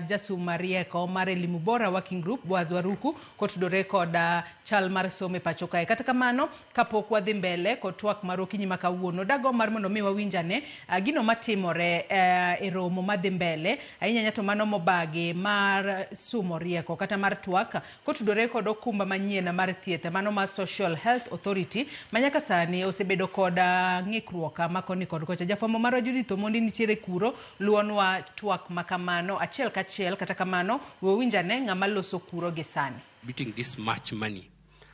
jasum marieko mar Elimu Bora Working Group Boaz Waruku kotudore kod chal mar somo e pacho kae. Kata kamano, kapok wadhi mbele kod twak mar okinyi ma kawuono, dago mar mondo mi wawinjane gino matimore e romo madhi mbele ahinya ahinya to mano mobagi mar sumo rieko kata mar twak kotudore kod okumba manyien mar thieth mano mar Social Health Authority ma nyaka sani osebedo kod ng'ikruok ma koni kod kocha. Jafwambo marwa Judith Omondi nitiere kuro luonwa twak makamano achiel kachiel. Kata kamano, we winjane ng'ama loso kuro gi sani. Contributing this much money,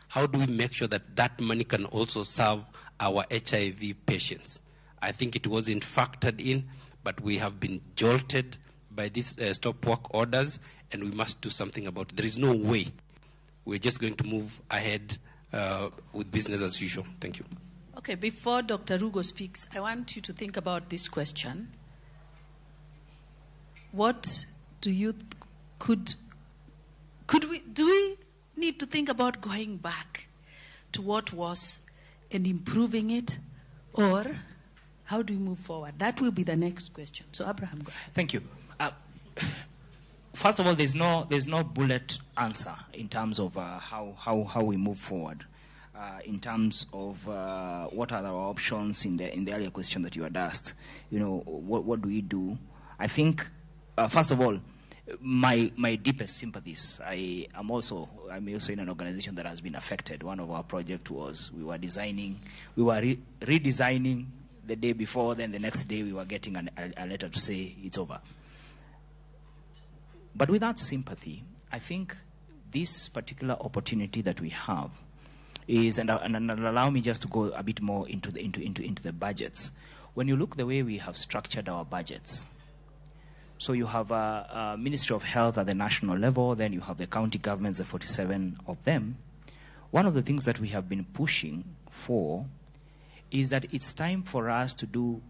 how do we make sure that that money can also serve our HIV patients? I think it wasn't factored in, but we have been jolted by these stop work orders, and we must do something about it. There is no way we're just going to move ahead with business as usual. Thank you. Okay, before Dr. Rugo speaks, I want you to think about this question. What do you could we do we need to think about going back to what was and improving it, or how do we move forward? That will be the next question. So Abraham, go ahead. Thank you. First of all, there's no bullet answer in terms of how we move forward. In terms of what are our options in the earlier question that you had asked, what do we do? I think, first of all, my deepest sympathies. I'm also in an organization that has been affected. One of our project was we were designing, we were redesigning the day before, then the next day we were getting a letter to say it's over. But with that sympathy, I think this particular opportunity that we have is, and allow me just to go a bit more into the budgets. When you look the way we have structured our budgets, so you have a Ministry of Health at the national level, then you have the county governments, the 47 of them. One of the things that we have been pushing for is that it's time for us to do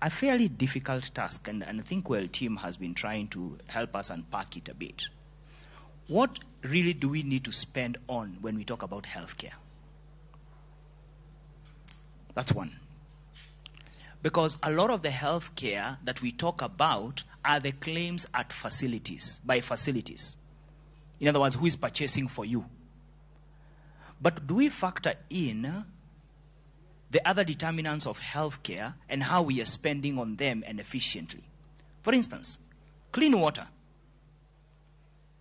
a fairly difficult task, and I think Well team has been trying to help us unpack it a bit. What really do we need to spend on when we talk about healthcare? That's one. Because a lot of the healthcare that we talk about are the claims at facilities, by facilities. In other words, who is purchasing for you? But do we factor in the other determinants of healthcare and how we are spending on them and efficiently? For instance, clean water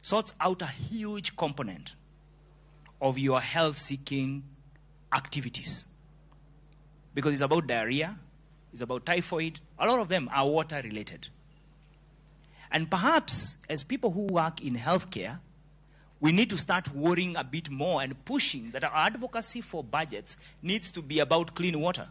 sorts out a huge component of your health seeking activities. Because it's about diarrhea, it's about typhoid, a lot of them are water related. And perhaps as people who work in healthcare, we need to start worrying a bit more and pushing that our advocacy for budgets needs to be about clean water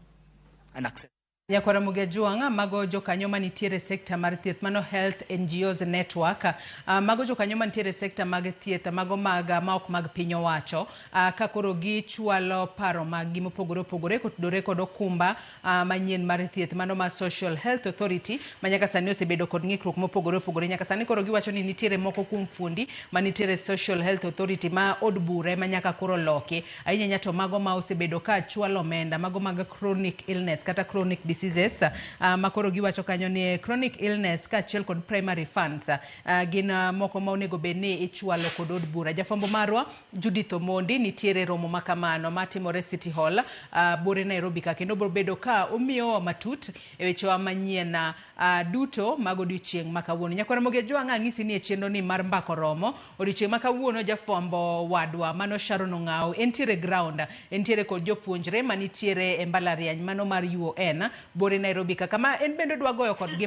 and access. Nyakwara Mugejuang' mago jokanyo manitiere sekta mar thieth mano Health NGOs Network, mago jokanyo mantiere sekta mag thieth mago mag ma ok mag piny owacho, ka koro gichwalo paro mag gi mopogore opogore kotudore kod okumba manyien mar thieth mano mar Social Health Authority ma nyaka sani osebedo kod ng'ikruok mopogore opogore. Nyaka sani koro giwacho ni nitiere moko kuom fundi manitiere Social Health Authority ma od bura ema nyaka koro loki ahinya ahinya to mago ma osebedo ka chwalo omenda mago mag chronic illness kata chronic diseases, ma koro giwacho kanyo ni chronic illness kaachiel kod primary funds gin moko ma onego bed ni ichwalo kod od bura. Jafwambo marwa Judith Omondi nitiere romo makamano matimore City Hall bore Nairobi ka kendo biro bedo ka omiyowa matut e wechewa manyien duto mag odiochieng' ma kawuono. Nyakwara Ramogi Ajwang' ang'isi ni e chenro ni mar mbako romo odiochieng' ma kawuono jafwambo wadwa mano Sharon Ong'au entiere ground, entiere kod jopuonjre manitiere e mbalariany mano mar UON bore Nairobi ka kama en bende odwa goyo kodgi.